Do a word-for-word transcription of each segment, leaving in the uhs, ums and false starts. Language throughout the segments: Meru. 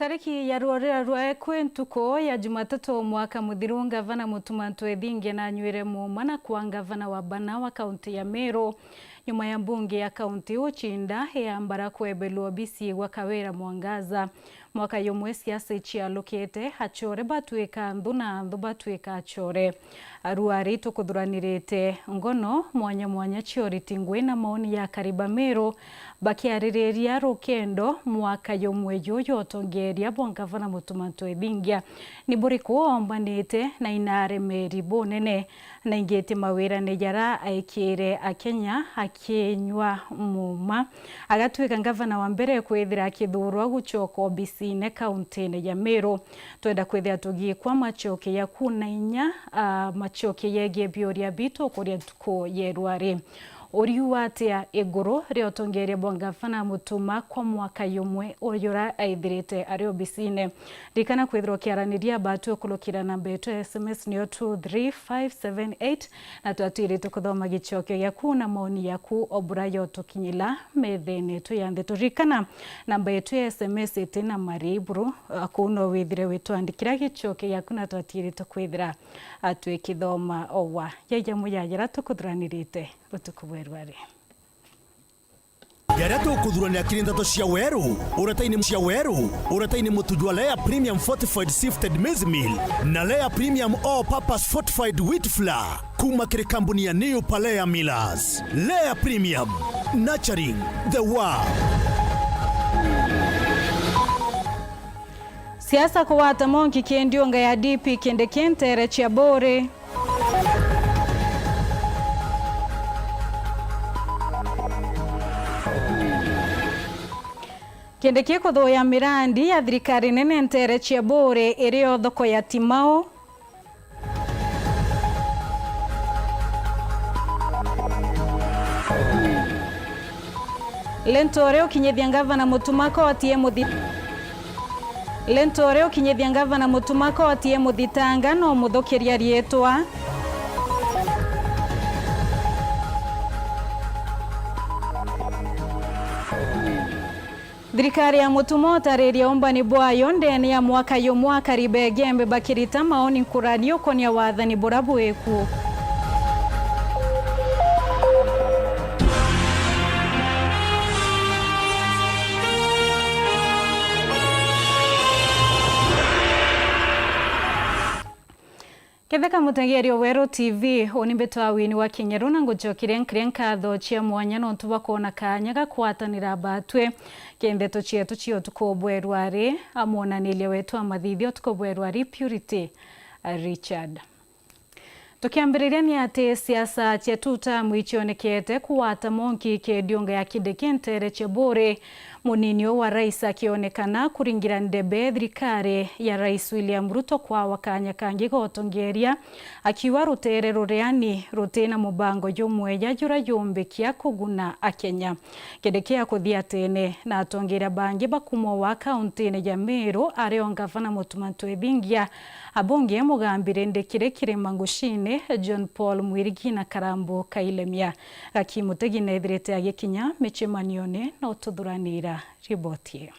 Tariki ya rurira rwa ekwi ntuku ya Jumatatu mwaka muthiru, ngavana Mutuma M'Ethingia nanyuire muuma na kwa ngavana wa bana wa kaunti ya Meru, nyuma ya mbunge ya kaunti ucinda ya Mbara kwebelwa obisi gwa Kawira Mwangaza. Mwaka yumwe siasa icialukite, achore batwika nthu na nthu batwika achore. Aruari tukuthuranirite ngono mwanya mwanya cia uriti ngui na maoni ya akari ba Meru bakiaririria rukendo mwaka yumwe juju utongeria bwa ngavana Mutuma M'Ethingia ni buriku ombanite na inaremeri bunene na ingiti mawirane jara aikire Akenya akinywa muuma. Agatwika ngavana wa mbere kwithira akithurwa gucoka obisine kauntine ya Meru. Twenda kwithira tugikwa macoke yaku na inya, ah, macoke yegie biuria bitu kuria ntuku ya irwari. Uriuga atia iguru ria utongeria bwa ngavana Mutuma kwa mwaka yumwe ujura aithirite ari obisine? Ririkana kwithirwa ukiaraniria batu ukurukira namba yetu ya S M S niyo two three five seven eight, na twatwirite kuthoma gicokio giaku na maoni yaku o bura yotukinyila methene yetu ya nthi. Turirikana namba yetu ya S M S iti na mari buru, a, kuu no withire witwandikira gicokio giaku na twatwirite kwithira, a, twikithoma owa. Yaija muyayira tukuthuranirite utuku bwa irwari. Jaria tukuthurania kiri ndeto cia weru, uretaini cia weru, uretaini mutu jwa Lea Premium Fortified Sifted Maize Meal na Lea Premium All Purpose Fortified Wheat Flour kuma kiri kambuni ya New Palea Millers. Lea Premium, nurturing the world. Siasa kugwata monki kindiunga ya D P Kindiki ntere cia Buuri. Kindiki kuthuya mirandi ya thirikari nene ntere cia Buuri irio thoko ya Timau. Linturi ukinyithia ngavana Mutuma koti imuthi-, Linturi ukinyithia ngavana Mutuma koti imuthitanga na umuthukiria riitwa. Thirikari ya Mutuma utariria umbani bwayo ndene ya mwaka yumwe, akari ba Igembe bakirita maoni nkurani ukonia wathani bura bwiku. Ketheka mutegeeri o Weru T V, uni mbitwa Wini wa Kinyeru, na ngucokeria nkiri nkatho cia mwanya nontu bwa kwona kaanya ga kwatanira batwi ki ndeto cietu cia utuku bwa irwari, a mwonaniria wetu wa mathithia utuku bwa irwari, Purity Richard. Tukiambiriria ni ati siasa cia two term icionekete kugwata monki ki ndiunga ya Kindiki ntere cia Buuri, munini wa rais akionekana kuringira ndebe thirikari ya Rais William Ruto kwawa kaanya kangi gotongeria, akiuga rutere rureani rutina mubango jumweja jura jumbikia kuguna Akenya. Kindiki akuthiatene na atongeria bangi ba kuma wa kauntine ya Meru, ari o ngavana Mutuma M'Ethingia, abunge Mugambi Rindi kiri kirima ngucine, John Paul Mwirigi na Karambu Kailemia. Gaki Mutegi nethirite agikinya micemanione na ututhuranira riboti ii.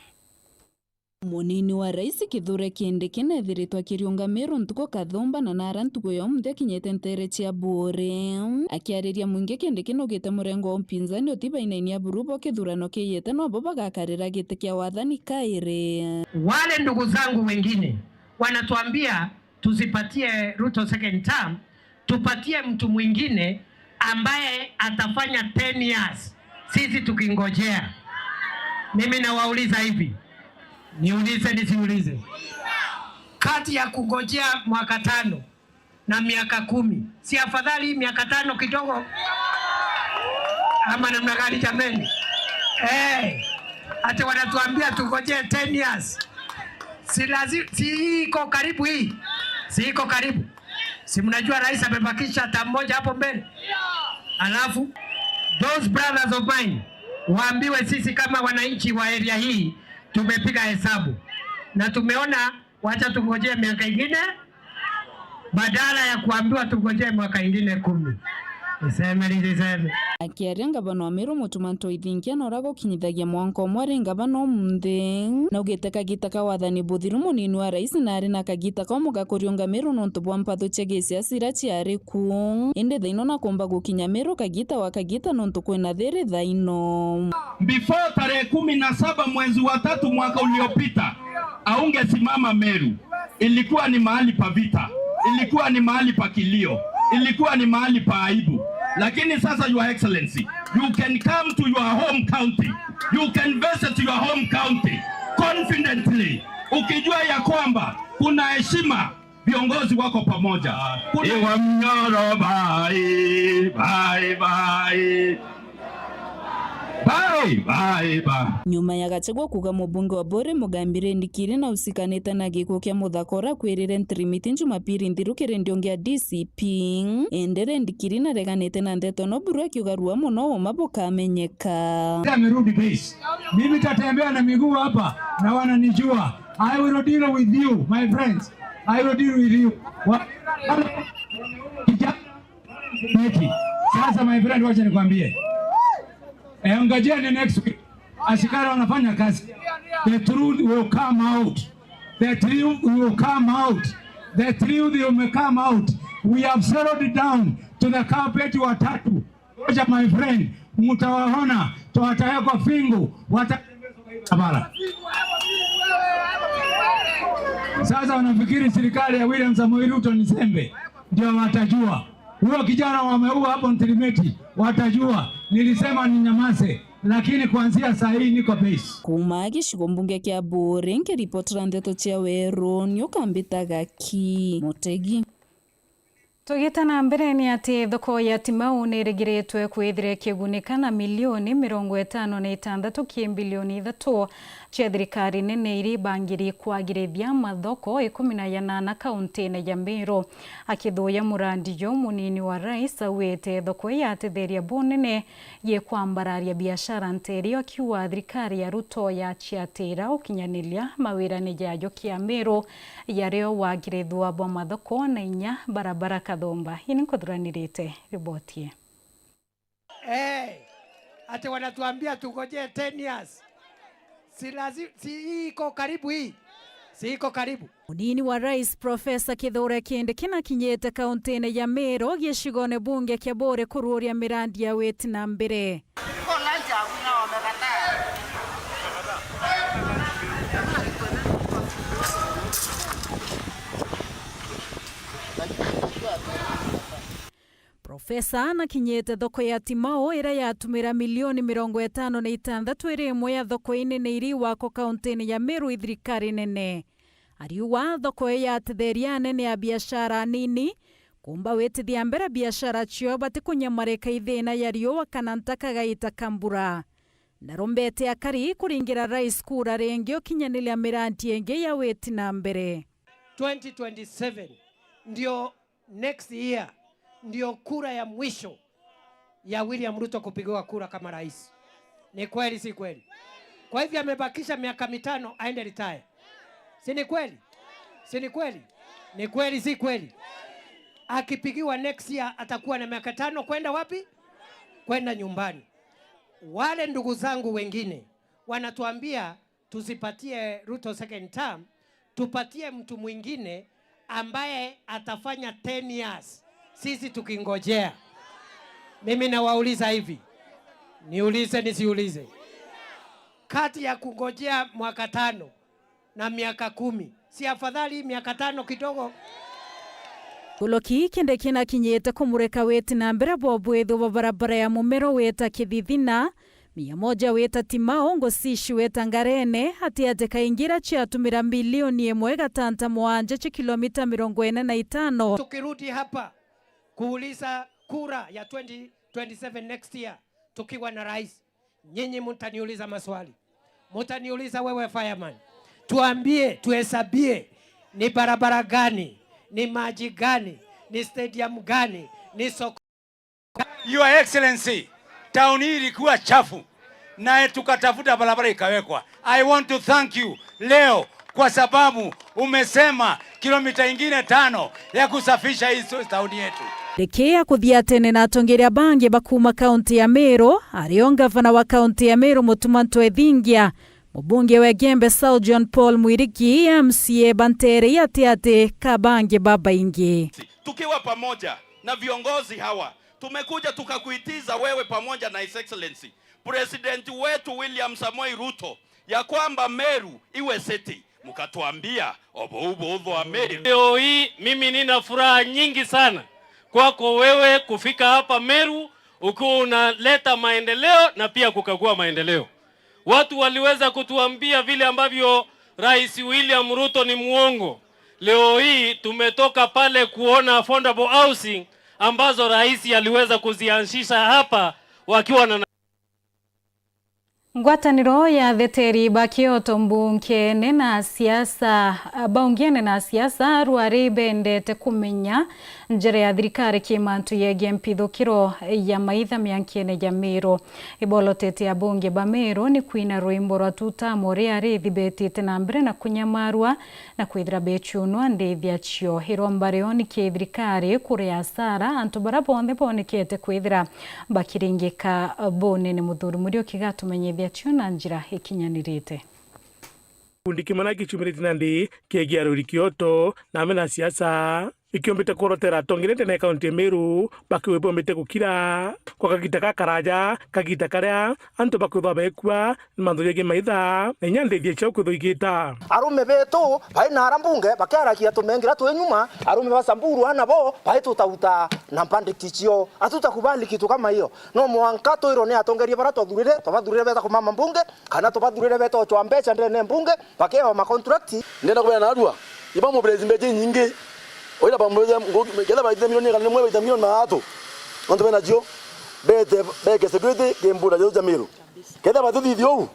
Munini wa rais Kithure Kindiki nethiritwe akiriunga Meru ntuku kathumba na nara ntuku ya umunthi akinyite ntere cia Buuri. Akiariria mwingi, Kindiki naugite murengo wa upinzani uti bainaini ya buru bo kithurano kiijite nobo bagakarira giti kia wathani kairi. Wale ndugu zangu wengine wanatuambia tusipatie Ruto second term, tupatie mtu mwingine ambaye atafanya ten years, sisi tukingojea. Mimi nawauliza hivi, niulize nisiulize? Kati ya kungojea mwaka tano na miaka kumi, si afadhali hii miaka tano kidogo? Ama namna gani jameni? Eh, ati wanatuambia tungojee ten years. Si lazi-, si iko karibu hii? Si iko karibu? Si mnajua rais amebakisha term moja hapo mbele? Alafu, those brothers of mine, waambiwe sisi kama wananchi wa area hii tumepiga hesabu na tumeona, wacha tungojee miaka ingine, badala ya kuambiwa tungojee mwaka ingine kumi. Isemeri, isemeri. Akiaria ngavana wa Meru Mutuma Ntoithinkia na uria gukinyithagia mwanka umwe ari ngavana umunthi, naugite kagita ka wathani buthiru munini wa rais na ari na kagita ka umuga kuriunga Meru nontu bwa mpathu cia gisiasa iria ciari ku. Indi thaino na kumba gukinya Meru kagita wa kagita nontu kwina thiri thaino. Before tarehe kumi na saba mwezi wa tatu mwaka uliopita, aungesimama Meru. Ilikuwa ni mahali pa vita, ilikuwa ni mahali pa kilio, ilikuwa ni mahali pa aibu. Lakini sasa, Your Excellency, you can come to your home county, you can visit your home county confidently, ukijua ya kwamba kuna heshima, viongozi wako pamoja. Kuna Iwa mnyoro, bye, bye, bye. Bye, bye, bye. Nyuma ya Gachagua kuuga mubunge wa Buuri Mugambi Rendi Kiri na usikanite na gikuo kia muthaka uria akwirire Ntirimiti Jumapiri nthiru kiri ndiongi ya D C P, indi Rendi Kiri nareganite na ndeto ino buru akiuga rua mono uma bukamenyeka. Amerudi base. Mimi tatembea na miguu hapa na wananijua. I will deal with you, my friends. I will deal with you. Wa- Kijana Neki. Sasa, my friend, wacha nikwambie. Eh, ngojeni next week. Askari wanafanya kazi. The truth will come out. The truth will come out. The truth will come out. We have settled down to the carpet watatu. Ngoja, my friend, mtawaona, watawekwa fingu, wata- barabara. Sasa wanafikiri serikali ya William Samoei Ruto ni sembe, ndio watajua. Huyo kijana wameua hapo Ntirimiti, watajua. Nilisema ninyamaze, lakini kuanzia saa hii niko base. Kuuma gicigo mbunge kia Buuri, nkiripotera ndeto cia Weru, ni ukambita Gaki Mutegi. Tugite na mbere, ni ati thoko ya Timau ni irigiritwe kwithira ikigunika na milioni mirongo itano na itantatu ki mbilioni ithatu cia thirikari nene iria ibangiri kwagirithia mathoko ikumi na yanana kauntine ya Meru. Akithuuya murandi juu, munini wa rais augite thoko ii yatetheria bunene gikwambararia biashara nteere, akiuga thirikari ya Ruto yaciatira ukinyaniria mawirane jayo kia Meru, yario wagirithua bwa mathoko na inya barabara kathumba. Ini nkuthuranirite riboti ii. Eh, ati wanatuambia tungojee ten years. Si lazi-, si hii iko karibu hii? Si iko karibu? Munini wa rais Profesa Kithure Kindiki nakinyite kauntine ya Meru gicigone bunge kia Buuri kuruuria mirandi ya witi na mbere. Profesa nakinyite thoko ya Timau iria yatumira milioni mirongo itano na itantatu iri imwe ya thoko inene iria iwakwa kauntine ya Meru i thirikari nene. Ariuga thoko ii yatetheria anene a biashara anini kumba witithia mbere biashara cio batikunyamarika i thiina ya riua kana nta kagaita ka mbura. Narombete akari kuringira rais kura ringi ukinyaniria mirandi ingi ya witi na mbere. Twenty twenty-seven ndio next year ndio kura ya mwisho ya William Ruto kupigiwa kura kama rais. Ni kweli, si kweli? Kwa hivyo amebakisha miaka mitano aende retire. Si ni kweli? Si ni kweli? Ni kweli, si kweli? Akipigiwa next year atakuwa na miaka tano kwenda wapi? Kwenda nyumbani. Wale ndugu zangu wengine wanatuambia tusipatie Ruto second term, tupatie mtu mwingine ambaye atafanya ten years, sisi tukingojea. Mimi nawauliza hivi, niulize nisiulize, kati ya kungojea mwaka tano na miaka kumi, si afadhali miaka tano kidogo? Kuloki Kindiki nakinyite kumurika witi na mbere bwa bwithio bwa barabara ya mumero wita Kithithina, mia moja wita Timau, Ngosishi wita Ngarene, ati ati kaingira ciatumira milioni imwe gatanta mwanja cia kilomita mirongo ina na itano. Tukirudi hapa kuuliza kura ya twenty twenty-seven next year, tukiwa na rais, nyinyi mtaniuliza maswali. Mtaniuliza, "Wewe fireman, tuambie, tuhesabie ni barabara gani, ni maji gani, ni stadium gani, ni soko?" Your Excellency, town hii ilikuwa chafu na tukatafuta barabara ikawekwa. I want to thank you leo kwa sababu umesema kilomita ingine tano ya kusafisha hii town yetu. Riki akuthiatene na atongeria bangi ba kuuma kaunti ya Meru, ario ngavana wa kaunti ya Meru Mutuma M'Ethingia, mubunge wa Igembe South John Paul Mwirigi, M C A ba nteere ii atiati ka bangi babaingi. Tukiwa pamoja na viongozi hawa, tumekuja tukakuitiza wewe pamoja na His Excellency President wetu William Samoei Ruto ya kwamba Meru iwe city, mkatuambia, "Obo ubo uthwa Meru." Leo hii mimi nina furaha nyingi sana kwako wewe kufika hapa Meru ukiwa unaleta maendeleo na pia kukagua maendeleo. Watu waliweza kutuambia vile ambavyo Rais William Ruto ni muongo. Leo hii tumetoka pale kuona affordable housing ambazo rais aliweza kuzianzisha hapa wakiwa na Ngwataniro ya ateteri ba kioto mbungene na siasa, baungene na siasa, rwari bendete kumenya njira ya thirikari ki mantu yegie mpithukiro ya maitha miankene ya Meru. Ibolotete abunge ba Meru ni kwina rwimbo rwa tutamu ria rithibetite na mbere na kunyamarua na kwithira bechunwa ndithia cio. Iromba rio ni ki thirikari kuria asara antu baria bonthe bonekete kwithira bakiringika bunene. Muthuri Muriuki gatumenyithia cio na njira ikinyanirite. Gikundi kimwe na gicumirite nandi kiegia ruri kioto na amwe na siasa, ikiombite kworotera atongeria ndene ya kaunti ya Meru, bakiuga bombite gukira kwa kagita gakaraja, kagita karia antu bakwithwa bekua ni mantu jegie maitha, na inya ndithia ciao kwithwa igita. Arume betu bai na ara mbunge bakiaragia tumengira twi nyuma, arume ba Samburu ana bo bai tutauta na bandiki cio. Hatutakubali kitu kama hiyo. No mwanka twirwo ni atongeria bara twathurire, twabathurire beta kumama mbunge, kana tubathurire beta ochwa mbeca ndene mbunge, bakewa ma contract. Ndenda kubera narua, iba muberezi mbeca inyingi, oira bamweza, ketha baitite milioni kana nimwe baita milioni mathatu, antu bena cio, bete, beke security, kimbura cio ja Meru. Ketha batithithia uu,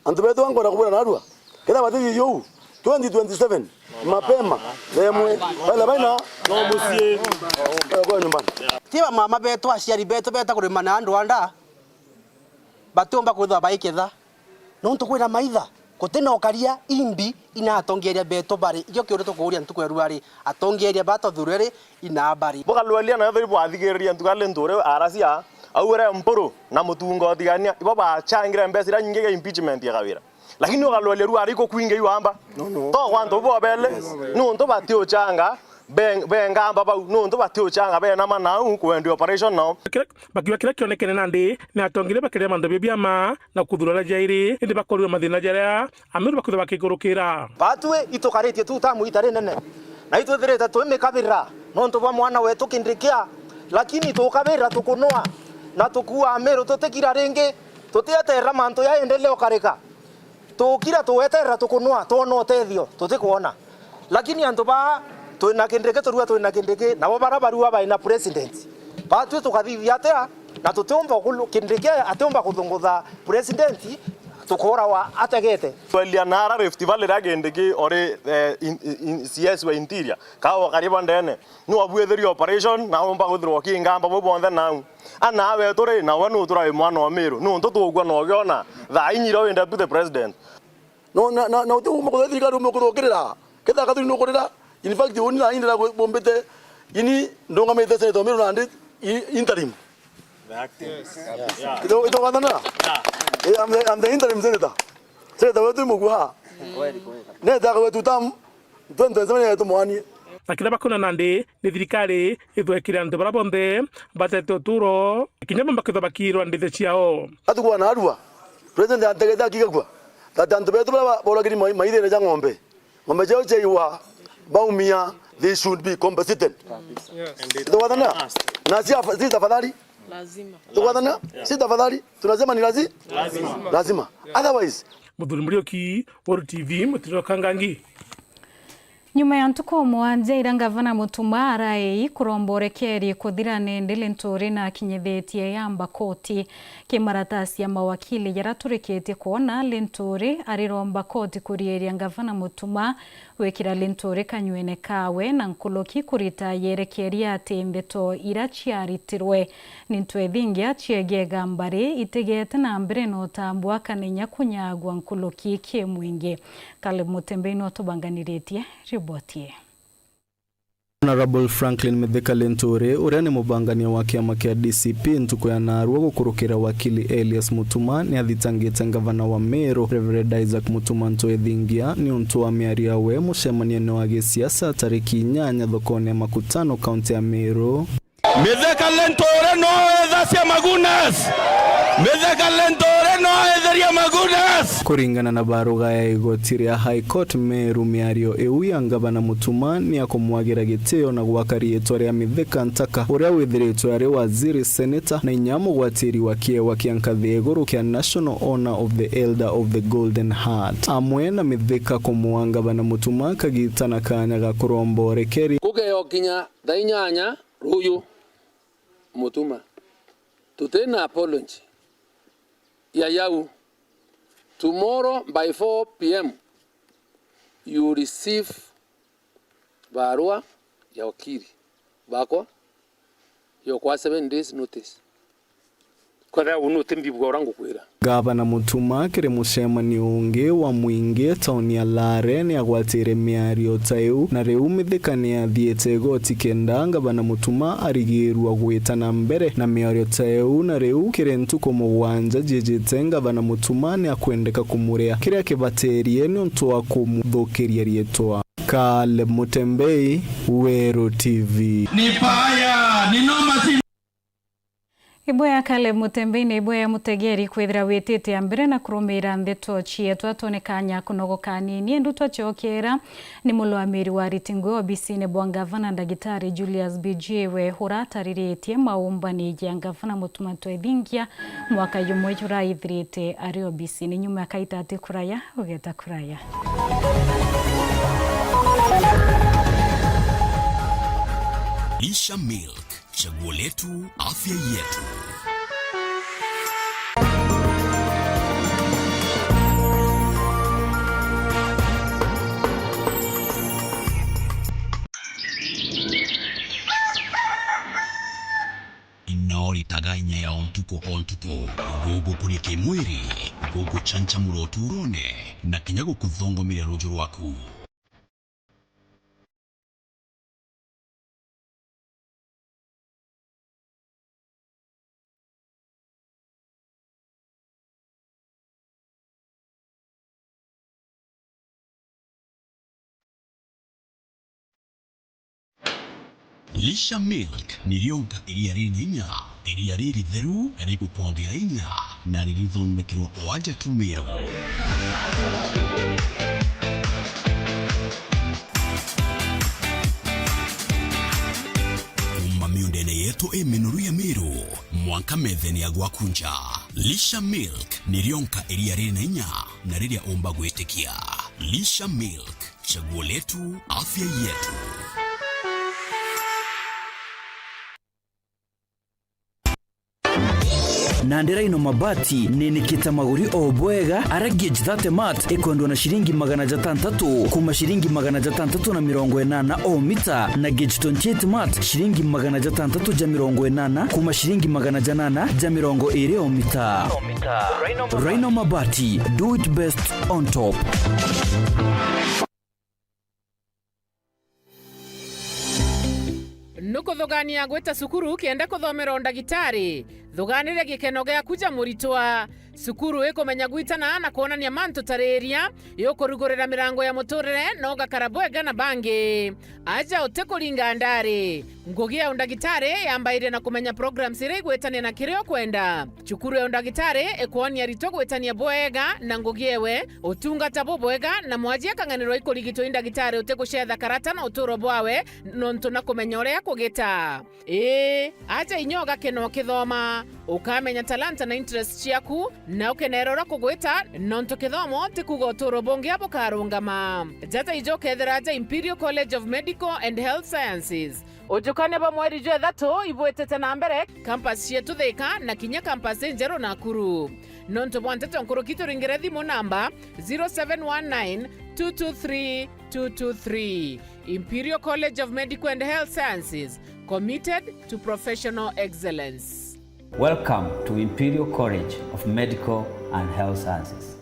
antu betu ankwenda kubwira narua, ketha batithithia uu, twenty twenty-seven, mapema, themwe, bale baina, no mucii, kwa nyumbani. Tiba mama betu, aciari betu beta kurima na andu anda, batiumba kwithwa baiketha. Nontu kwina maitha, gutina ukaria imbi ina atongeria betu bari. Ikio kiuria tukuuria ntuku ya rua ri, atongeria ba twathurire ri, ina bari. Bukalwalia nayo thiri bwathigiriria ntuku ya Linturi aracia, au ere Mpuru na Mutunga utigania, ibo bachangire mbeca iria nyingi ya impeachment ya Kawira. Lakini ukalwalia rua ri kukwingi iwamba. No, no. To kwantu bobele, nuntu batiuchanga, ben-, bengamba bau, nuntu batiuchanga, benama nau, kwendia operation nao. Kira, bakiuga kiria kionekene nandi, ni atongeria bakeria mantu bia biama na kuthurana jairi, indi bakorwa mathina jaria Ameru bakwithwa bakigurukira. Batwi itukaritie tu tamu itari nene, na itwithirite twimikabira nontu bwa mwana wetu Kindikia, lakini tukabira tukunwa na tukua Ameru tutikira ringi, tutieterera mantu yaendelea ukarika. Tukira tuweterera tukunwa, twona utethio, tutikwona. Lakini antu baa, twina Kindiki, turua twina Kindiki, nabo bara barua baina president. Batwi tukathithia atia, na tutiumba kulu-, Kindiki atiumba kuthungutha president, tukorawa ategete. Twelia nara Rift Valley ria Kindiki ori, eh, in, in, in, C S wa interior, ka wakari ba ndene. Niwabuithirie operation, na umba kwithirwa ukingamba bau bonthe nau. Ana awe turi, na we nutura wi mwana wa Miru. Nuntu tugua na ugiona, thaa inya iria wi deputy president. No, na, na, na uti uma kuthwa thirikari ume kuthukirira. Ketha kathuri nukurira. In fact, uni na indira bumbite, ini ndungamite senator Miru nandi i-, interim. Ito, ito gwathana? Eh, I'm the, I'm the interim senator. Senator wetu mugua. Neta wetu tam. Twenty twenty-seven yetu mwanie. Na kiria bakwona nandi ni thirikari ithwekire antu baria bonthe batete uturo, kinya bo bakithwa bakirwa ndithe ciao. Atukwa na arua, president antegete akigagua, tata antu betu baria ba-, boragiri mai-, maithene ja ng'ombe, ng'ombe ciao ciaiwa, baumia, they should be compensated. Tugwathana? Na si afa-, si tafadhali? Lazima. Tugwathana? Si tafadhali? Tunasema ni lazi-, lazima. Lazima. Otherwise. Muthuri Muriuki, Weru T V, Mutiro Kangangi. Nyuma ya ntuku mugwanja iria ngavana Mutuma araei kuromborekeri kuthira nindi Linturi na akinyithitie yamba koti. Kimaratasi ya mawakili jaria turikitie kwona, Linturi ariromba koti kurieria ngavana Mutuma gwikira Linturi kanywene kawe na nkuruki kurita yerekeria ati ndeto iria ciaritirwe ni Ntwethingia ciegie gambari itigete na mbere na utambua kana inya kunyagwa nkuruki kimwingi. Caleb Mutembei no tubanganiritie riboti ii. Honourable Franklin Mithika Linturi, uria ni mubangania wa kiama kia D C P ntuku ya naarua gukurukira wakili Elias Mutuma, ni athitangite ngavana wa Meru, Reverend Isaac Mutuma Ntwethingia, ni untu wa miario yawe mucemanione wa gisiasa tariki inyanya thokone ya Makutano, kaunti ya Meru. Mithika Linturi no ethacia Magunas! Mithika Linturi no etheria Magunas! Kuringana na baruga ya igoti ria High Court Meru, miario iu ya ngavana Mutuma ni ya kumwagira gitio na gwaka riitwa ria Mithika Ntaka, uria withiritwe ari waziri, senator, na inya mugwatiri wa kiewa kia nkathi ya iguru kia National Honour of the Elder of the Golden Heart, amwe na Mithika kumua ngavana Mutuma kagita na kanya ga kuromba urekeri. Kugeo kinya thaa inyanya ruuju, Mutuma. Tuti na apology ya yau. Tomorrow by four p m you receive barua ya wakili bakwa ya kwa seven days notice. Kwethira uu nuti mbibua uria ngukwira. Gavana Mutuma kiri mucemanio ungi wa mwingi tauni ya Lare ni agwatire miario ta iu, na riu Mithika ni athiite igoti kenda Gavana Mutuma arigirua gwita na mbere na miario ta iu, na riu kiri ntuku mugwanja jiijite Gavana Mutuma ni akwendeka kumuria kiria kibatirie niuntu wa kumuthukiria riitwa. Caleb Mutembei, Weru T V. Ni mbaya, ni noma, si Ibwea Caleb Mutembei na ibwea mutegeri kwithira witite a mbere na kurumiira ndeto cietu. Atone kanya kunogoka anini, indi twacokera ni mulwamiri wa ariti ngui obisine bwa ngavana, Ndagitari Julius Bijiwe, uratariritie maumbani ja ngavana Mutuma Ntwethingia mwaka jumwe juraithirite ari obisine. Nyuma ya kaita ati kuraya, ugeta kuraya. Lisha Milk. Chaguo letu, afya yetu. No ritaga inya ya o ntuku o ntuku, gugukuria kimwiri, guguchanchamura uturone, na kinya gukuthongomeria ruuju rwaku. Lisha Milk ni rionka iria riri na inya, iria riritheru, rigukwongeera inya, na ririthondekerwa o aja tu Meru. Kuuma miundene yetu iminoru ya Meru, mwanka methene ya gwaku nja, Lisha Milk ni rionka iria riri na inya na riria umba gwitikia. Lisha Milk, chaguo letu, afya yetu. Nandi Rhino Mabati ninikite maguri o bwega, aria gauge thirty mat ikwendwa na ciringi magana jatantatu kuuma ciringi magana jatantatu na mirongo inana o mita, na gauge twenty-eight mat ciringi magana jatantatu ja mirongo inana kuuma ciringi magana janana ja mirongo iri o mita. Rhino Mabati, do it best on top. Nukuthugania gwita cukuru kenda kuthomera undagitari? Thuganire gikeno giaku ja muritwa. Cukuru ikumenya gwitana na kwonania mantu ta riria, iukurugurira mirango ya muturire na ugakara bwega na bangi. Aja utikuringa ndari. Ngugi ya undagitari yambairie na kumenya programs iria igwitania na kiria ukwenda. Cukuru ya undagitari ikwonia aritwa gwitania bwega na ngugi ewe, utungata bubwega, na mwaji akang'anirwa ikurigitwa i ndagitari utigucetha karata na uturo bwawe, nontu na kumenya uria kugita. Ii, aja inya ugakena ukithoma, ukamenya talanta na interest ciaku, na ukenera uria kugwita, nontu kithomo ti kuuga uturo bungi bukarungama. Jata ijo ukethira aja Imperial College of Medical and Health Sciences. Ujukania bwa mweri jwa ithatu ibwitite na mbere, campus cietu Thika na kinya campus injeru Nakuru. Nontu bwa nteto nkuruki, turingire thimu namba zero seven one nine two two three two two three. Imperial College of Medical and Health Sciences, committed to professional excellence. Welcome to Imperial College of Medical and Health Sciences.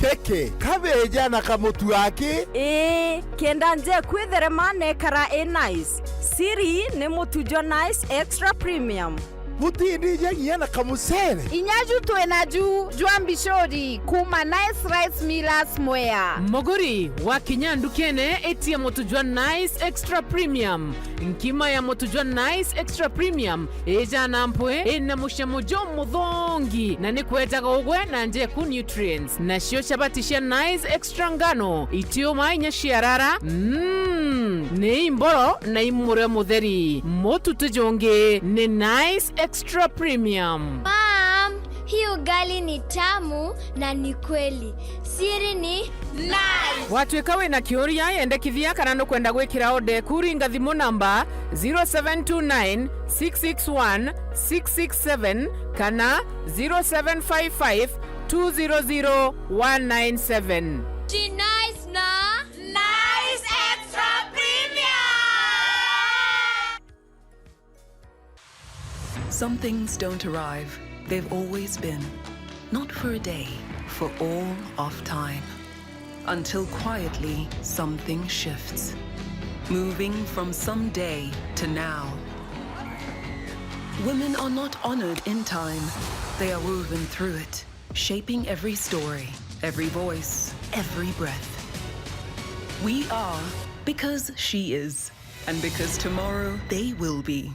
Keke, kabeja na kamutu aki? Ii, kenda nje kwitherema nekara i nice. Siri ni mutu jwa Nice Extra Premium. Butindija nginya na kamucere? Inya ju twina ju jwa mbicuri kuma Nice Rice Millers Mwea. Muguri, wakinya ndukene, itia mutu jwa Nice Extra Premium. Nkima ya mutu jwa Nice Extra Premium ijana mpwi, ina mucamo jumuthongi, na ni kwejaga ugwe na njeku nutrients. Nacio chabati cia Nice Extra ngano, itiuma inya ciarara, mm, ni imboro na imurio mutheri. Mutu ti jungi, ni Nice Extra Premium. Mom, hii ugali ni tamu na ni kweli. Siri ni Nice. Watwika wina kiuria, yendekithia kana nukwenda gwikira order eku, ringa thimu namba zero seven two nine, six six one, six six seven kana zero seven five five, two zero zero, one nine seven. Ji Nice na Nice Extra Premium. Some things don't arrive, they've always been. Not for a day, for all of time. Until quietly, something shifts. Moving from someday to now. Women are not honored in time, they are woven through it, shaping every story, every voice, every breath. We are because she is, and because tomorrow they will be.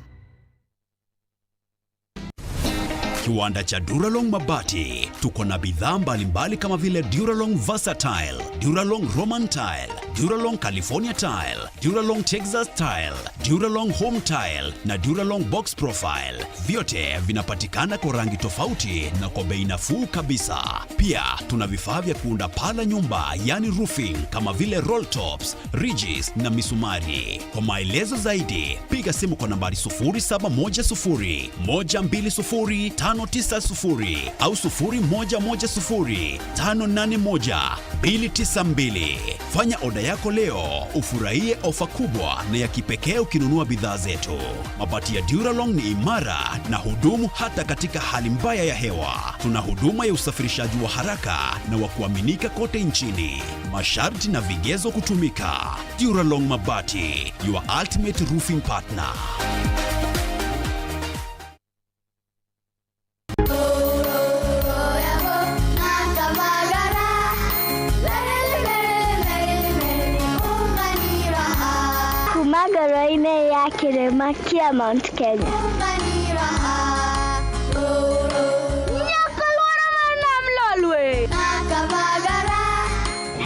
Kiwanda cha Duralong Mabati. Tuko na bidhaa mbalimbali kama vile Duralong Versatile, Duralong Roman Tile, Duralong California Tile, Duralong Texas Tile, Duralong Home Tile na Duralong Box Profile. Vyote vinapatikana kwa rangi tofauti na kwa bei nafuu kabisa. Pia tuna vifaa vya kuunda paa la nyumba, yani roofing, kama vile roll tops, ridges na misumari. Kwa maelezo zaidi, piga simu kwa nambari sufuri saba moja sufuri, moja mbili sufuri, tano tisa sufuri au sufuri moja moja sufuri, tano nane moja, mbili tisa mbili. Fanya oda yako leo, ufurahie ofa kubwa na ya kipekee ukinunua bidhaa zetu. Mabati ya Duralong ni imara na hudumu hata katika hali mbaya ya hewa. Tuna huduma ya usafirishaji wa haraka na wa kuaminika kote nchini. Masharti na vigezo kutumika. Duralong Mabati, your ultimate roofing partner. Kuma ngoroinĩ ya kĩrĩma kĩa Mount Kenya. Nyoka lwara mwana mlolwe.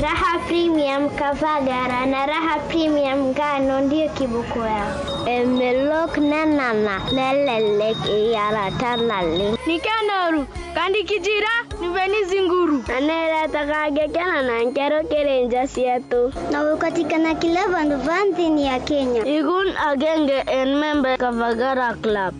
Raha Premium Kavagara na Raha Premium Ngano ndio kiboko yao. Emelok na nana na lelek yara tanali. Ni kenoru, kandi kijira, ni veni zinguru. Na neretaga ngekena na nkero kiri nja cietu. Na gukatikana kila vandu va nthini ya Kenya. Igun agenge en member Kavagara Club.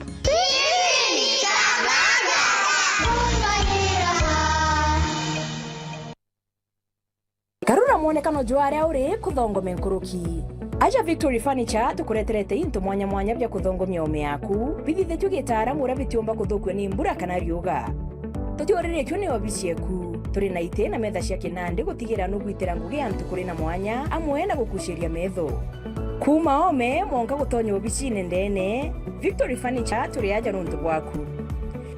Garura mwonekano jwa aria uri, kuthongome nkuruki. Aja Victory Furniture tukureterete into mwanya mwanya bia kuthongomia ome yaku, bithithitue gitaaramu uria bitiumba kuthukua ni mbura kana riuga. Tutiuririkue ni obici eku. Turi na iti na metha cia kinandi gutigira nugwitira ngugi antu kuri na mwanya, amwe na gukuciria metho. Kuma ome mwanka gutonya obicine ndene, Victory Furniture turi aja nuntu bwaku.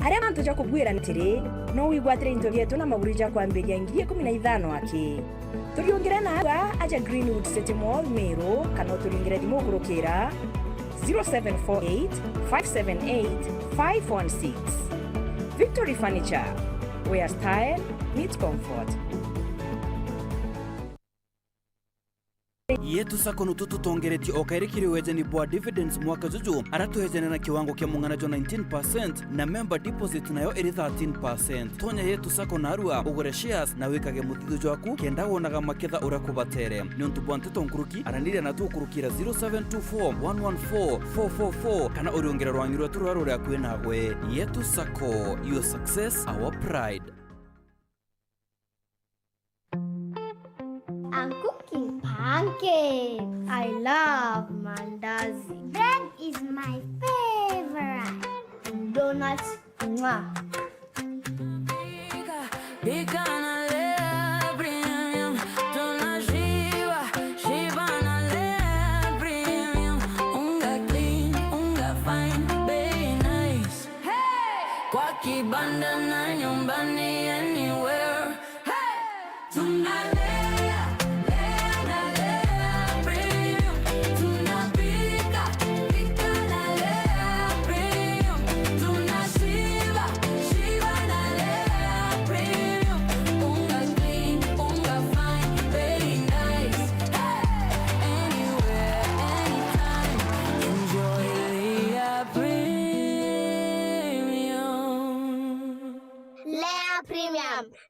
Aria mantu ja kubwira ni atiri, no wigwatire into bietu na maguru ja kwambiria ngiri ikumi na ithano aki. Turiungire na aja Greenwood City Mall, Meru, kana uturingire thimu ukurukira zero seven four eight, five seven eight, five one six. Victory Furniture, where style meets comfort. Yetu Sacco nutu tutongeretie o kairi kiri wejani bwa dividends mwaka juju, aria twejane na kiwango kia mung'ana jwa nineteen percent, na member deposit nayo iri thirteen percent. Tonya Yetu Sacco narua, ugure shares na wikage muthithu jwaku, kenda wonaga maketha uria kubatere. Niuntu bwa nteto nkuruki, araniria natu ukurukira zero seven two four, one one four, four four four, kana uriungire rwangi rwetu ruria ruri akui nawe. Yetu Sacco, your success, our pride. I'm cooking pancakes. I love mandazi. Bread is my favorite. Donuts, mwah.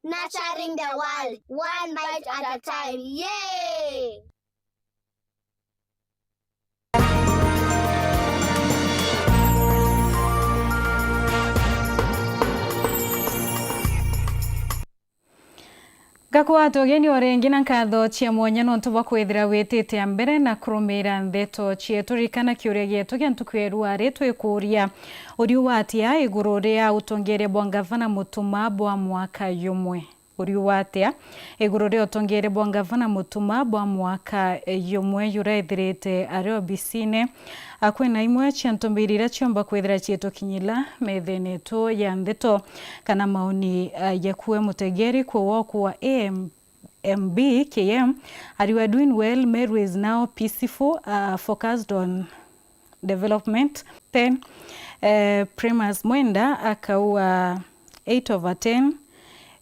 Nurturing the world, one bite at a time. Yay! Ngakwata ugeni o ringi na nkatho cia mwanya nontu bwa kwithira witite a mbere na kurumira ndeto cietu. Ririkana kiuria gietu gia ntuku ya rua ri twikuria, uriuga atia iguru ria utongeria bwa ngavana Mutuma bwa mwaka yumwe? Uriuga atia iguru ria utongeria bwa ngavana Mutuma bwa mwaka yumwe juraithirite ari obisine? A, kwina imwe cia ntumbiri iria ciomba kwithira ciitukinyila methene yetu ya ndeto kana maoni, a, jaku we mutegeri kwi woku wa A M B K M, are you doing well? Meru is now peaceful, uh, focused on development. Ten, eh, Primus Mwenda akauga eight over ten,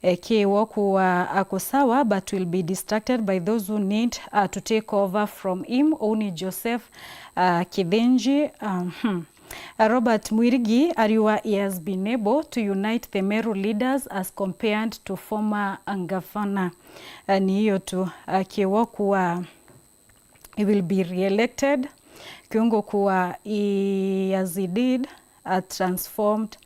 eh, ki woku wa ako sawa, but will be distracted by those who need, uh, to take over from him. Uu ni Joseph, uh, Kithinji. Um, hmm. Uh, Robert Mwirigi ariuga he has been able to unite the Meru leaders as compared to former governor. Uh, ni iyo tu, uh, ki woku wa he will be re-elected. Kiungo kuwa he, as he did, a transformed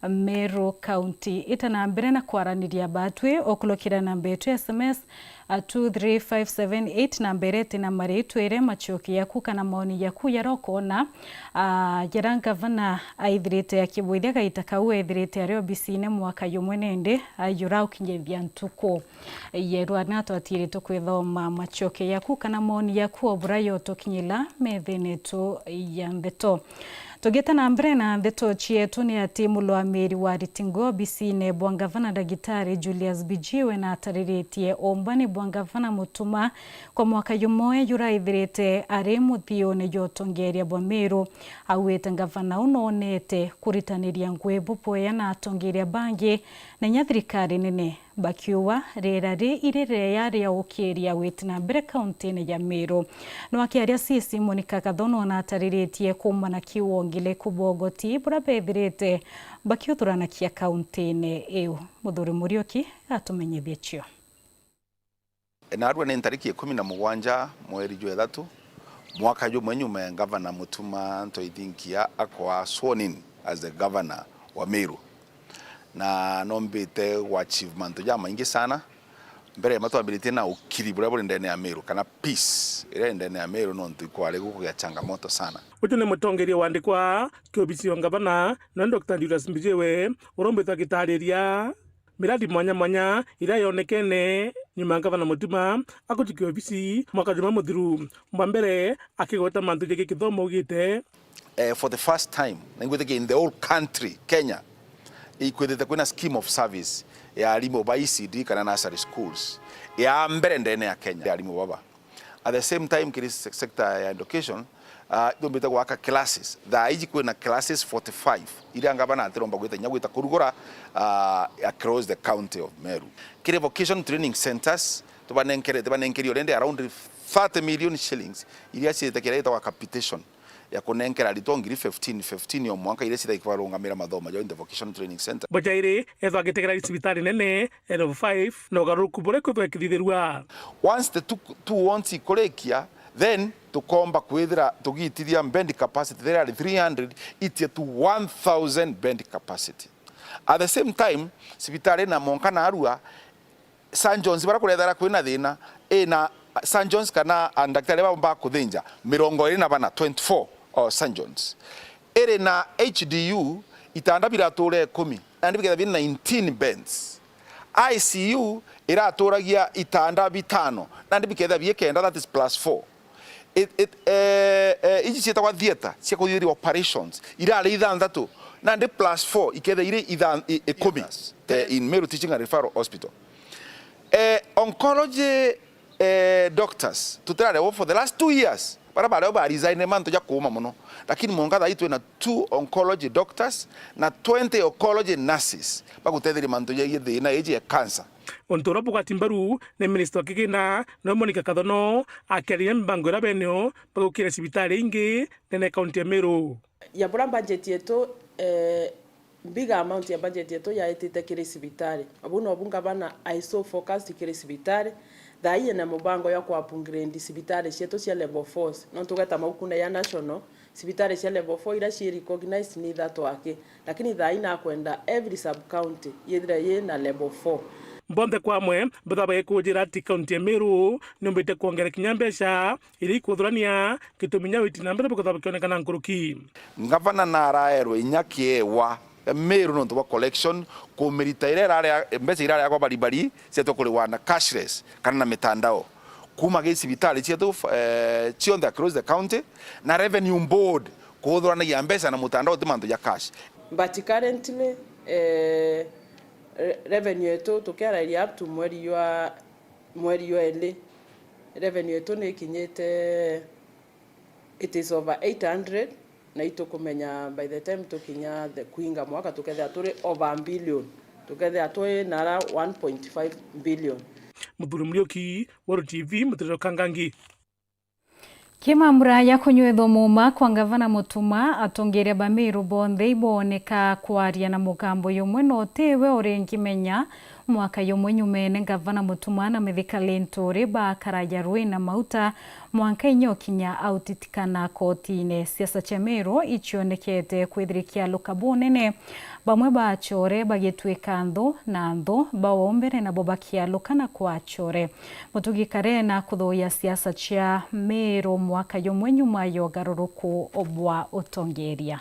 Meru County. Ita na mbere na kwaraniria batwi, ukulukira namba yetu ya S M S, a two three five seven eight, namba iria iti na maritwa iri macoki yaku kana maoni yaku jaria ukona, a, jaria ngavana aithirite akibwithia gaita kau ethirite ari obisine mwaka jumwe nindi, a, juraukinyithia ntuku. Yerwa na twatiritwe kwithoma macoke yaku kana maoni yaku o bura yotukinyila methene yetu ya ndeto. Tugite na mbere na ndeto cietu ni ati mulwamiri wa ritingo obisine bwa ngavana Ndagitari Julius Bijiwe na atariritie umbani bwa ngavana Mutuma kwa mwaka jumwe juraithirite ari muthiune jwa utongeria bwa Meru. Augite ngavana u nonete kuritaniria ngui bubwea na atongeria bangi na inya thirikari nene. Bakiuga riera ri iri riria ria ukiria gwiti na mbere kauntine ya Meru. No akiaria C C Monica Kathono na atariritie kuumana kiu wongile kubogoti buria bethirite bakiuthuranakia kauntine iu. Muthuri Muriuki atumenyithie cio. Naarua ni ntariki ikumi na mugwanja mweri jwa ithatu, mwaka jumwe nyuma ya Ngavana Mutuma Ntoithinkia akwa sworn in as the governor wa Meru. Na nombite gwa achieve mantu jamaingi sana. Mbere ya matwambiritie na ukiri buria buri ndene ya Meru, kana peace iria iri ndene ya Meru, nontu ikwari gukugia changamoto sana. Uju ni mutongeria wandikwa kiobisi ya ngavana, na Doctor Julius Mbijiwe, urombitwe agitariria miradi mwanya mwanya iria yonekene nyuma ya ngavana Mutuma akujukia obisi mwaka jumwe muthiru. Bwa mbere, akigweta mantu jegii kithomo, augite, Eh, for the first time, naigwite ki in the whole country, Kenya, ikwithite kwina scheme of service ya arimu ba E C D kana nursery schools ya mbere ndene ya Kenya ya arimu baba. At the same time, kiri se-, sector ya education, ah, ithumbite gwaka classes. Thaa iji kwina classes forty-five iria ngavana atiromba gwita inya gwita kurugura, ah, across the county of Meru. Kiri vocation training centres, tubanenkere-, tubanenkerie already around thirty million shillings iria ciite kiria gitagwa capitation ya kunenkera aritwa ngiri fifteen, fifteen o mwanka iria cithaikwa barungamira mathomo jao in the vocation training centre. Bujairi ethwa agitegera cibitari nene level five, na ugaruruku buria kwithwa ikithithirua. Once the two, two wants ikurikia, then tukomba kwithira tugitithia bed capacity, there are three hundred, itie to one thousand bed capacity. At the same time, cibitari na mwanka naarua, surgeons baria kurethera kwina thina, ina surgeons kana andaktari babo ba kuthinja mirongo iri na bana, twenty-four, o surgeons. Iri na H D U itanda biratura ikumi, nandi bikethira bi nineteen beds. I C U iraturagia itanda bitano, nandi bikethira bi kenda, that is plus four. It, it, eh, eh, iji cietagwa theatre cia kuthithia operations irari ithanthatu, nandi plus four ikethira iri ithan-, i-, ikumi, eh, in Meru Teaching and Referral Hospital. Eh, oncology, eh, doctors, tutirari o for the last two years, baria bari o ba resign mantu ja kuuma mono. Lakini mwanka thaa ii twina two oncology doctors na twenty oncology nurses bagutetheria mantu jegie thina iji ya cancer. Untu uria bugwati mbaru ni minista wa kigina, niwe Monica Kathono, akiariria mibango iria benio bagukira cibitari ingi ndene ya kaunti ya Meru. Ya bura budget yetu, eh, Big amount ya budget yetu yaitite kiri cibitari. Obu nobu ngavana ai so focused kiri cibitari. Thaa ii ena mubango ya ku upgrade cibitari cietu cia level four. Nontu ugeta maukune ya national, cibitari cia level four iria cii recognized ni ithatu aki. Lakini thaa ii nakwenda every sub county yithire yi na level four. Bonthe kwa amwe, bethagwa bagikunjira ati kaunti ya Meru niumbite kwongera kinya mbeca iria ikuthurania, gitumi kinya witi na mbere bukethagwa bukionekana nkuruki. Ngavana naraerwe inya kiewa Meru nontu bwa collection, kumirita iria irari, mbeca irari agwa baribari cietwe kuriwa na cashless kana na mitandao. Kuma gi cibitari cietu, eh, cionthe across the county, na revenue board kuthuranagia mbeca na mutandao ti mantu ja cash. But currently, eh, re-, revenue yetu tukiarairia up to mweri jwa, mweri jwa eli, revenue yetu ni ikinyite, it is over eight hundred, na itukumenya by the time tukinya the kuinga mwaka tukethira turi over a billion, tukethira turi nara one point five billion. Muthuri Muriuki, Weru T V, Mutiriro Kangangi. Kimambura ya kunywithwa muuma kwa Ngavana Mutuma, atongeria ba Meru bonthe ibooneka kwaria na mugambo jumwe, no tiwe uri nkimenya. Mwaka jumwe nyumene, Ngavana Mutuma na Mithika Linturi bakaraja rwi na mauta mwanka inya ukinya autitikana kotine. Siasa cia Meru icionekete kwithira ikialuka bunene, bamwe ba acore bagitwika nthu na nthu ba o mbere nabo bakialuka na kwa acore. Mutugi Kare na kuthuuya siasa cia Meru mwaka jumwe nyuma ya ugaruruku bwa utongeria.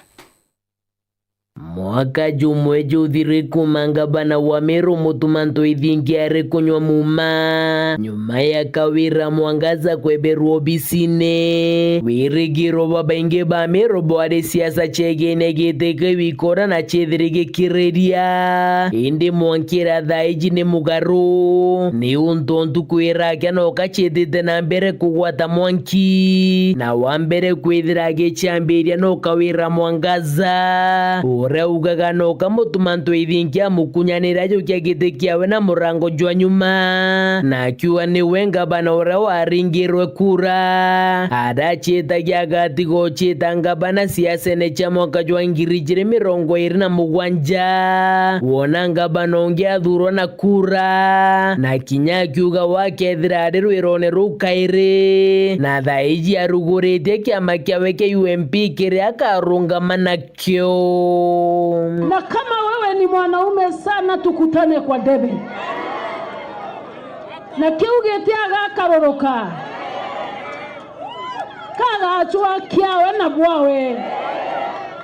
Mwaka jumwe juthiri kuma ngavana wa Meru Mutuma Ntwithingi ari kunywa muuma nyuma ya Kawira Mwangaza kweberwa obisine. Wirigiro bwa baingi ba Meru bwari siasa ciegene giti kiu ikora na cithiri gikiriria, indi mwankira thaa iji ni mugaru, niuntu ntuku irakia no kaciitite na mbere kugwata mwanki, na wa mbere kwithira agiciambiria no Kawira Mwangaza, uria ugaga no kamutuma Ntwithingi amukunyanira ajukia giti kiawe na murango jwa nyuma, na akiuga niwe ngavana uria waringirwe kura, araciitagia agatiga uciita ngavana siasene cia mwaka jwa ngiri ijiri mirongo iri na mugwanja, wona ngavana ungi athurwa na kura, na kinya akiuga wakethira ari rwirone ruu kairi, na thaa iji aruguritie kiama kiawe kia U M P kiria akarungama nakio. Na kama wewe ni mwanaume sana, tukutane kwa debe. Na kiu giti agakaruruka, kagacwa kiawe na bwawe.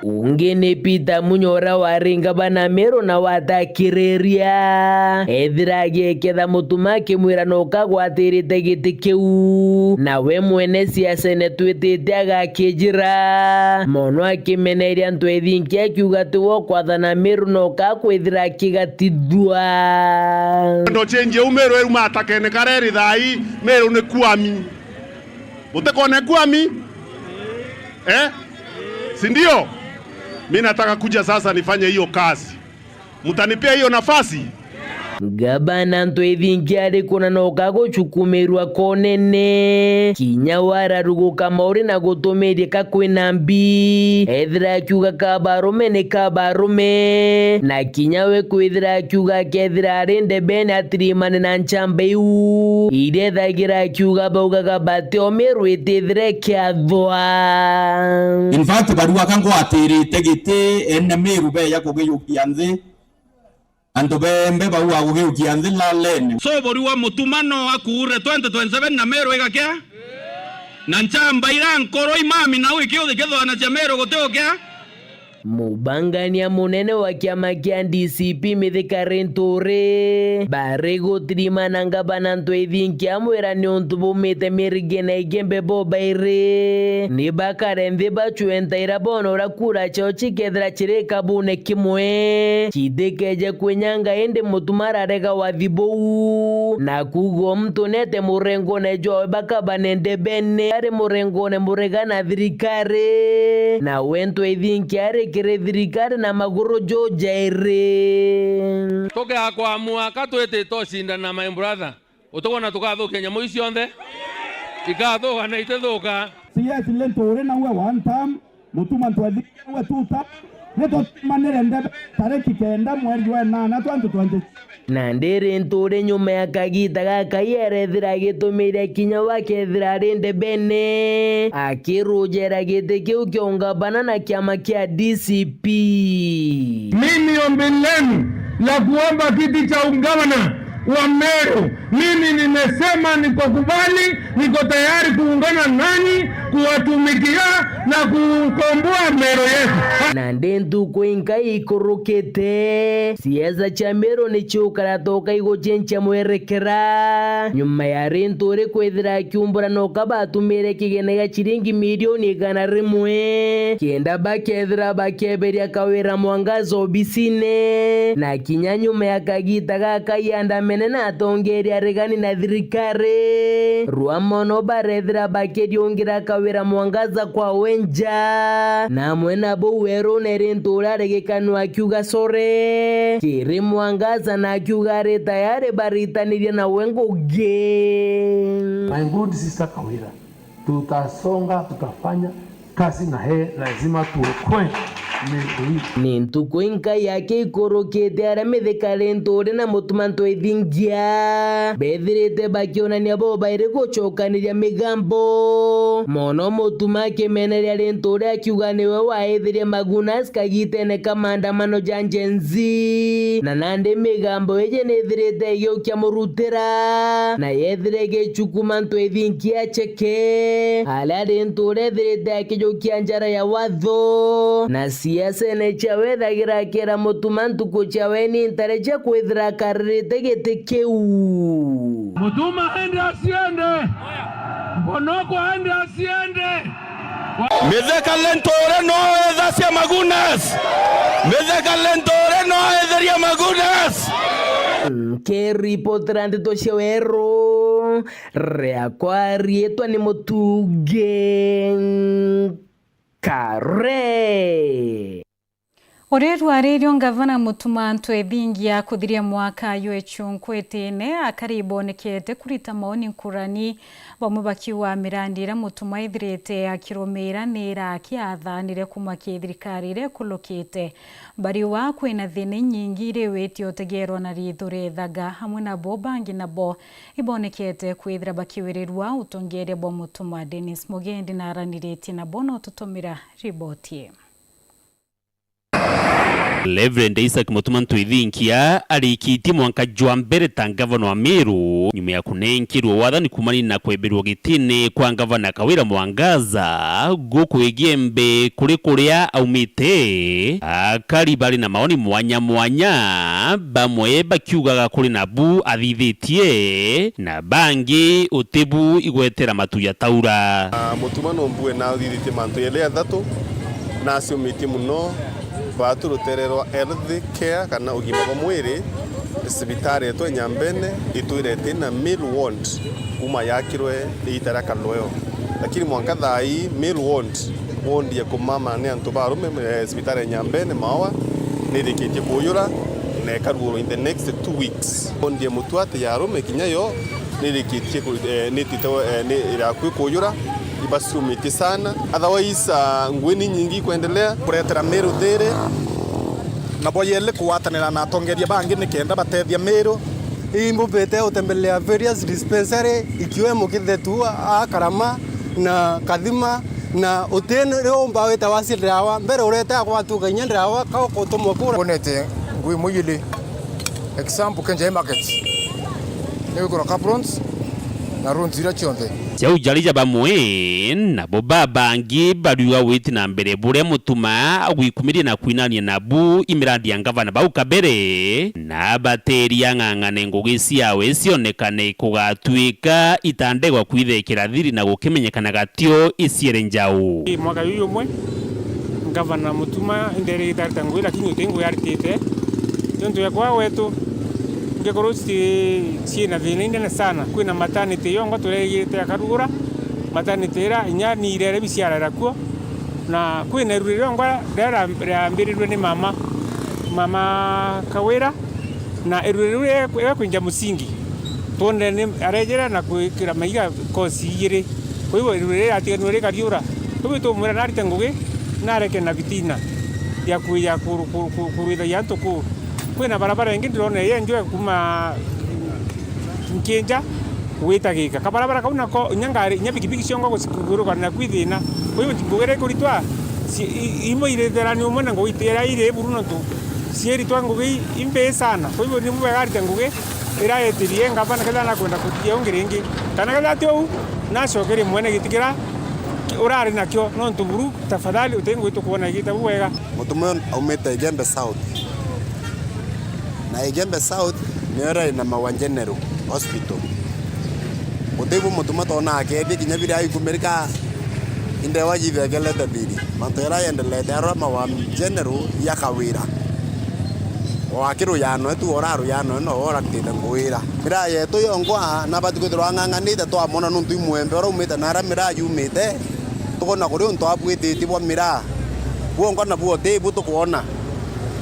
Ungi ni Peter Munya uria wari ngavana Meru na watakiriria, ethira agieketha Mutuma akimwira no kagwatirite giti kiu, nawe mwene siasene twitite agakijira mono, akimeneria Ntwithingi akiuga tiwe ukwathana Meru no kakwithira akigatithua. Ndo change u Meru eruma atakene kareri thaa ii, Meru ni kuami. Mutikone kuami? Eh? Si ndio? Mi nataka kuja sasa nifanye hiyo kazi. Mtanipea hiyo nafasi? Ngavana Ntwithingi ari kuna no kagucukumirua konene. Kinya wararuguka mauri na gutumiria ka kwina mbi. Ethira akiuga kabarume ni kabarume. Na kinya we kwithira akiuga akethira ari ndebene atirimane na nchamba iu. Iria ethagira akiuga baugaga bati o Meru itithire kiathwa. In fact, barua ka ngwatirite giti ene Meru beya kugiukia nthi. Antu bembe bau a kugiukia nthi lalene. So buri wa Mutuma no akuure twenty twenty-seven na Meru igakia? Na nchamba ira nkoro imami nau ikiuthi kithwana cia Meru gutiukia? Mubangania munene wa kiama kia D C P Mithika Linturi bari gutirimana na ngavana Ntwithingi amwira niuntu bumite Mirigina Igembe bo bairi ni bakare nthi bacue ntaira bona uria kura ciao cikethira ciri kabune kimwe, citikeje kwinyanga, indi Mutuma ararega wathi buu, na kuuga o muntu nete murengone jwawe bakabane ndebene ari murengone murega na thirikari, na we Ntwithingi ari kiri thirikari na maguru jujairi. Tugakwamua ka twitite ucindana, my brother. Utikwona tukathukia nyamu ici cionthe? Ikathuka na itithuka. C S Linturi nawe one term, Mutuma Ntwithingi nawe two term, Ni tutumanire ndebe tariki kenda mweri wa enana twenty twenty. Nandi Linturi nyuma ya kagiita gaka, arethira agitumire kinya we akethira ari ndebene, akirujera giti kiu kia ungavana na kiama kia D C P. Mimi ombi lenu la kuomba kiti cha ungavana wa Meru, mimi nimesema niko kubali, niko tayari kuungana nanyi, kuwatumikia na kukomboa Meru yetu. Nandi ntuku inkai ikurukite, siasa cia Meru ni ciukara toka igucenjia mwerekera, nyuma ya Linturi kwithira akiumbura noka batumire kigene gia ciringi milioni igana rimwe, kenda bakethira bakeberia Kawira Mwangaza obisine, na kinya nyuma ya kagiita gaka iandamene na atongeria aregani na thirikari, rwa mono barethira bakiriungira Kawira Mwangaza kwa wenja, na amwe nabo werune Linturi aregekanwa akiuga sore kiri Mwangaza na akiuga ari tayari baritanirie nawe ngugi. My good sister Kawira, tutasonga, tutafanya kazi na yeye, lazima tuokoe Meru hii. Ni ntuku inkai yake ikurukite aria mithika Linturi na Mutuma Ntwithingia bethirite bakionania bo bairi gucokaniria migambo. Mono Mutuma akimeneria Linturi akiuga niwe waithirie Magunas kagitene ka maandamano ja Gen Z, na nandi migambo iji nithirite igiukia murutira, na yethire igicukuma Ntwithingia aceke, aria Linturi ethirite akijukia njara ya watho, na siasene ciawe ethagira akira Mutuma ntuku ciawe ni ntare cia kwithira akaririte giti kiu. Mutuma aende asiende? Mbonoko aende asiende? Mithika Linturi no ethacia Magunas. Mithika Linturi no etheria Magunas. Nkiripotera ndeto cia weru, riakwa riitwa ni Mutungi Kare. Uria rwaririo ngavana Mutuma Ntwithingia kuthiria mwaka ywechu nkwitine, akari ibonekete kurita maoni nkurani, bamwe bakiuga mirandi iria Mutuma ithirite akirumiira ni iria akiathanire kuuma ki thirikari iria ikulukite. Bariuga kwina thina inyingi iria iwitie utegerwa na riitho ria ithaga, amwe nabo bangi nabo ibonekete kwithira bakiwirirua utongeria bwa Mutuma. Dennis Mugendi naraniritie nabo na ututumira riboti ii. Reverend Isaac Mutuma Ntwithinkia arikitie mwanka jwa mbere ta ngavana wa Meru, nyuma ya kunenkerwa wathani kuumania na kweberwa gitine kwa ngavana Kawira Mwangaza, guku Igembe kuri kuria aumite. Akari bari na maoni mwanya mwanya, bamwe bakiugaga kuri nabu athithitie, na bangi uti bu igwetera matu jataura. Ah, Mutuma no mbue na athithitie mantu jeli jathatu, na aciumitie muno. Baatu rutere rwa health care kana ugima bwa mwiri, cibitari yetu ya Nyambene itwire iti na male ward kuuma yakirwe iita ria Kalweo. Lakini mwanka thaa ii, male ward, ward ya kumama ni antu ba arume, eh, cibitari ya Nyambene, Maoa, nirikitie kuujura na ikaruurwa in the next two weeks. Ward ya Mutwati ya arume kinya yo nirikitie ku-, eh, nitite, eh, ni irakui kuujura, ibaciumitie sana. Otherwise, ah, ngui ni nyingi ikwendelea. Kuretera Meru thiri, nabo yeli kugwatanira na atongeria bangi nikenda batethia Meru. Imbumbite gutembelea various dispensary, ikiwemo Kithetu, a Karama na Kathima, na utini riu umba wita wacia ndawa, mbere urete agwatuka inya ndawa, ka ugutumwa kura. Mbonete ngui imwe ili. Example, Kenjai Market. Ni wigura caprons na runs iria cionthe. Jau jari ja bamwe, nabo babangi bariuga witi na mbere buria Mutuma agwikumiria na kwinania nabu imirandi ya ngavana bau kabere, na bateria ang'ang'ane ngugi ciawe cionekane kugatuika itandegwa kwithekera thiri na gukimenyekana gatio iciere njau. Ii mwaka juju jumwe, Ngavana Mutuma inderigite arita ngugi, lakini uti ngugi aritite. Niuntu ya kwa gwetu, ngekorwo ci-, ciina thina inene sana. Kwina maternity yongwa turegite akarugura, maternity ira inya ni irere biciarara kuo. Na kwina iruri riongwa riria riambirirwe ni mama, mama Kawira, na iruri riu ria, ria kwinja musingi, twonere ni arejera na kwikira maiga kosi igiri. Kwa hivyo, iruri riria riatiganirwe rikariura. Kwa hivyo, tumwira narite ngugi, nareke na bitina. ya ku-, ya ku-, ku-, ku-, kurwithagia antu kuu. Kwina barabara ingi ndirona yenjwe kuma Nkinja gwita Gika. Kabarabara kau nako, inya ngari, inya pikipiki ciongo guci-, kugurukana naku ithina. Kwa hivyo, ngugi iria ikuritwa, ci-, i-, imwe iritherani umwe na ngugi iti iria iri buru nontu cieritwa ngugi i-, imbii sana. Kwa hivyo, ni bwega arite ngugi iria yetirie ngavana kethira nakwenda kutithia ungi ringi. Kana kethira ti uu, nacokerie mwene giti kiria urari nakio, nontu buru, tafadhali, uti ngugi tukwona igita bubwega. Mutuma uyu aumite Igembe South. Na Igembe South niyo irari na Maua General Hospital. Guti bu mutuma twona akethia kinya biria ikumirika indewa jithegelete thiri. Mantu jaria yendelete arora Maua General ya Kawira. O akiruyano etu, ora ruyano no ora ntite ngwira. Miraa yetu yonkwa nabati kwithirwa ang'ang'anite twamwona nuntu i mwembe uria umite na aria miraa yumite. Tukona kuri untu abwititie bwa miraa. Bwonka nabu uti bu tukwona.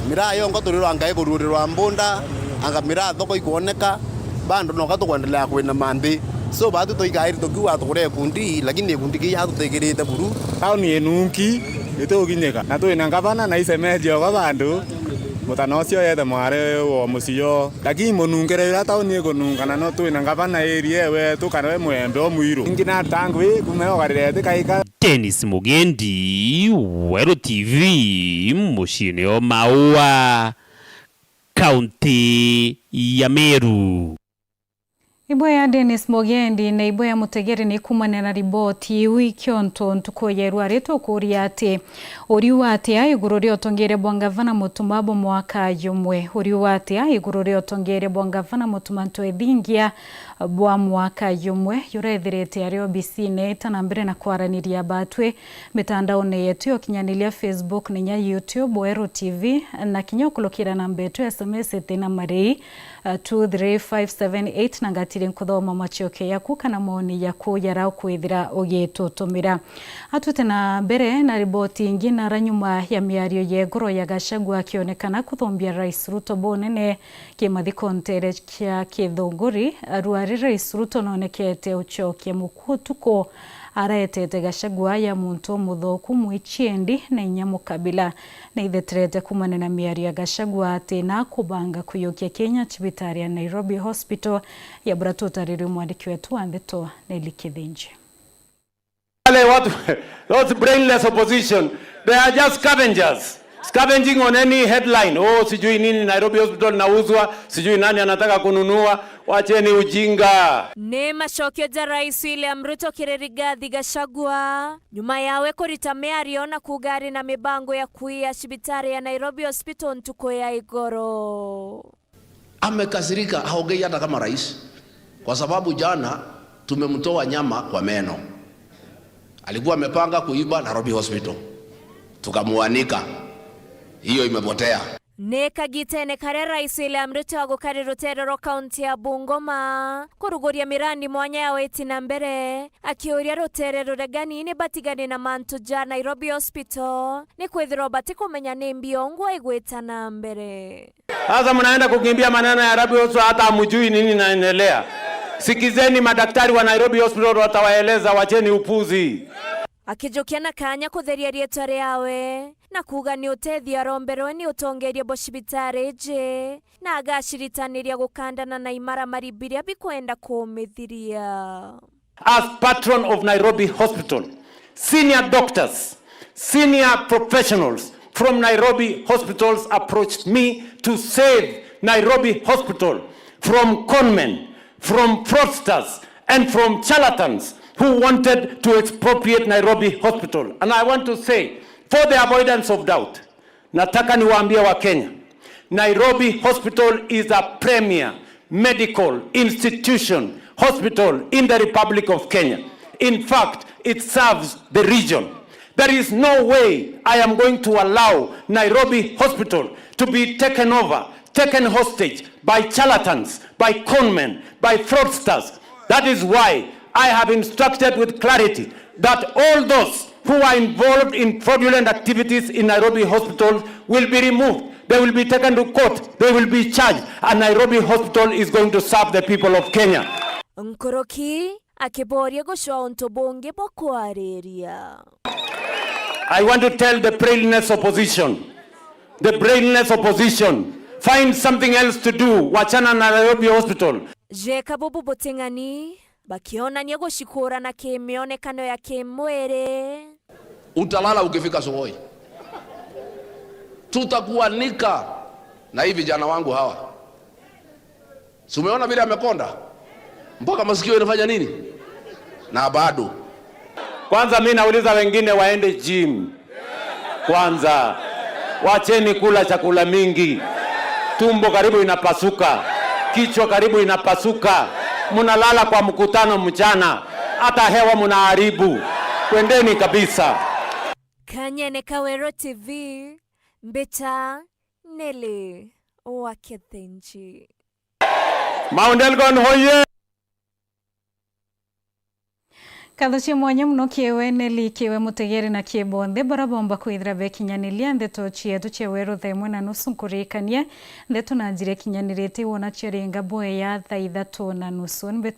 Miraa yonka turirwa ngai kururirwa mbunda, anga miraa thoko ikwoneka, bado noka tukwendelea kwina manthi. So, batu tuigairi tukiuga tukure ikundi, lakini ikundi kii yatutikirite buru. Tauni inunki, ituginyika, na twina ngavana na isemeji oga bandu, mutana ucio yete mwari wa mucio. Lakini mununkire uria tauni ikununka, na no twina ngavana area wetu, kana we mwembe o mwiru. Ingi na tangu ii, kuma yogarire ti kaika. Dennis Mugendi, Weru T V, muciini o Maua, kaunti ya Meru. Ibwe ya Dennis Mugendi na ibwe ya Mutegeri ni kumania na riboti iu ikio ntu ntuku ya irua ritukuria ati, uriuga atia iguru ria utongeria bwa ngavana Mutuma bwa mwaka jumwe? Uriuga atia iguru ria utongeria bwa ngavana Mutuma Ntwethingia bwa mwaka jumwe, jurethirite ari obisine ita na mbere na kwaraniria batwi mitandaone yetu ya ukinyaniria, Facebook, ninya YouTube, Weru T V, na kinya ukulukira namba yetu ya S M S iti na marei, uh, two three five seven eight, na ngatiri nkuthoma maciokio yaku kana moni yaku jaria ukwithira ugitutumira. Atwite na mbere na riboti ingi, nara nyuma ya miario ya iguru ya Gachagua akionekana kuthumbia Rais Ruto bunene, kimathiko ntere kia kithunguri, aruari Rais Ruto nonekete ucokia mukuo utuku aretete Gachagua ya muntu umuthuku, mwichiendi na inya mukabila. Naitheterete kumania na miario ya Gachagua ati na kubanga kuyukia Kenya cibitari ya Nairobi Hospital ya bura tutarirwe mwandiki wetu wa ndeto Nelly Kithinji. Wale watu, those brainless opposition, they are just scavengers. Scavenging on any headline. Oh, sijui nini, Nairobi Hospital inauzwa, sijui nani anataka kununua. Wacheni ujinga. Ni macokio ja Rais William Ruto kiri Rigathi Gachagua, nyuma yawe kurita miario na kuuga ari na mibango ya kuia cibitari ya Nairobi Hospital ntuku ya igoro. Amekasirika, haongei hata kama rais, kwa sababu jana tumemtoa nyama kwa meno. Alikuwa amepanga kuiba Nairobi Hospital, tukamuanika, hiyo imepotea. Ni kagitene karia Rais William Ruto agukari rutere rwa kaunti ya Bungoma kuruguria mirandi mwanya ya witi na mbere, akiuria rutere ruregani ni batigane na mantu ja Nairobi Hospital, ni kwithirwa batikumenya ni mbiongo igwita na mbere. Sasa mnaenda kukimbia maneno ya Nairobi Hospital, hata hamjui nini inaendelea. Sikizeni madaktari wa Nairobi Hospital watawaeleza, wacheni upuzi. Akijukia na kanya kutheria rietwa riawe na kuuga ni utethio aromberwe ni utongeria bwa cibitari iji, na agaciritaniria gukandana na imaramari biria bikwenda kumithiria. As patron of Nairobi Hospital, senior doctors, senior professionals from Nairobi hospitals approached me to save Nairobi Hospital from conmen, from fraudsters, and from charlatans who wanted to expropriate Nairobi Hospital. And I want to say, for the avoidance of doubt, nataka niwaambie Wakenya, Nairobi Hospital is a premier medical institution, hospital in the Republic of Kenya. In fact, it serves the region. There is no way I am going to allow Nairobi Hospital to be taken over, taken hostage by charlatans, by conmen, by fraudsters. That is why I have instructed with clarity that all those who are involved in fraudulent activities in Nairobi hospitals will be removed. They will be taken to court. They will be charged. And Nairobi Hospital is going to serve the people of Kenya. Nkuruki akiboria gucwa untu bungi bwa kwariria. I want to tell the brainless opposition, The brainless opposition. Find something else to do. Wachana na Nairobi Hospital. Jeka bubu buting'ani, bakionania gucikura na kimionekano ya kimwiri. Utalala ukifika asubuhi. Tutakuanika na hii vijana wangu hawa. Si umeona vile amekonda? Mpaka masikio inafanya nini? Na bado. Kwanza mi nauliza wengine waende gym. Kwanza. Wacheni kula chakula mingi. Tumbo karibu inapasuka. Kichwa karibu inapasuka. Munalala kwa mkutano mchana. Hata hewa munaharibu. Kwendeni kabisa. Kanyene ka Weru T V, mbita Nelly wa Kithinji. Mount Elgon hoye! Nkatho cia mwanya mono kiri we Nelly, kiri we mutegeri na kiri bonthe bara bomba kwithira bekinyaniria ndeto cietu cia Weru thaa imwe na nusu. Nkuririkanie, ndeto na njira ikinyanirite wona ciaringa bwea thaa ithatu na nusu. Ni mbita